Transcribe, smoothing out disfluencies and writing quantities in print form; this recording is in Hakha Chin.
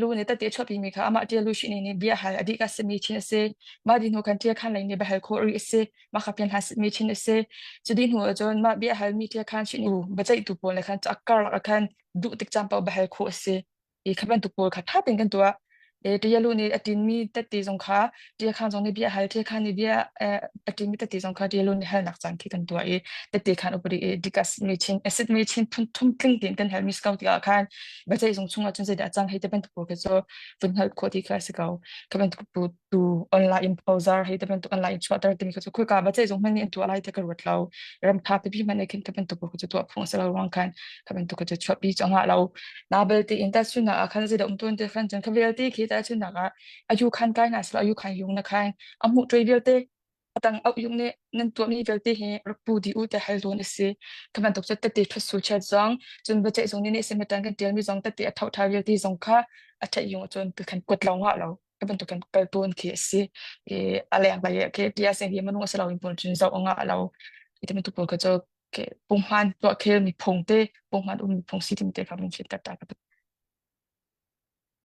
Lu nih tete chuahpi mi kha amah ṭial lu shih nih bia hal a dih ka simi chin a si. Mah dih hnu khan ṭial khan lei nih biahal khawh rih a si. Mah kha pian hlan simi chin a si. Cu dih hnu ahcun mah bia hal mi ṭial khan shih biaceihtu pawl nih khan a karlak ah khan duh tik caan paoh biahal khawh a si. I kha bantuk pawl kha ṭha tein kan tuah. E ṭial lu nih a ṭinmi tete zong kha ṭial khan zong nih bia hal ṭial khan nih bia a ṭinmi tete zong kha ṭial lu nih halnak caan khi kan tuah i tete khan upadi i dikas mi chin acid mi chin phun thum tling tein kan halmi si ko tikah khan biaceih zung chungah cun zeidah a cang hei ti bantuk pawl khi cu vun hngalh khawh ti kha a si ko. Kha bantuk tu tu online in phozar hei ti bantuk online in chuahter timi kha cu khoika biaceih zung hmanh nih an tuah lai ti ka ruat lo. Ram tha pipi hmanh nih khin kha bantuk pawl kha cu tuah phung a si lo ruang khan kha bantuk kha cu chuahpi cu a ngah lo. Na belte in tahchunhnak ah khan zeidah um tuan ti khan cun kha vialte khi tahchunhnak ah ayu khan kai na silo ayu khan yung na khan a hmuh ṭuai vialte Atang auh yung nih nan tuahmi vialte hi rak pu dih u tiah hal dawn a si. Kha bantuk cu tette ṭhutsu chiat zong, cun biaceih zung nih nih tan kan ṭialmi zong tette a thoṭha vialte zong kha a ṭheih yung ahcun khan kuat lo ngah lo. Kha bantuk kan kal tawn khi a si. I a leng lei ah khi tia sing hi minung a si lo in pawl cun zoh a ngah lo. Hi ti bantuk pawl kha cu punghman tuah khel mi phung te, punghman um mi phung si timi te kha min fianter ta ka duh.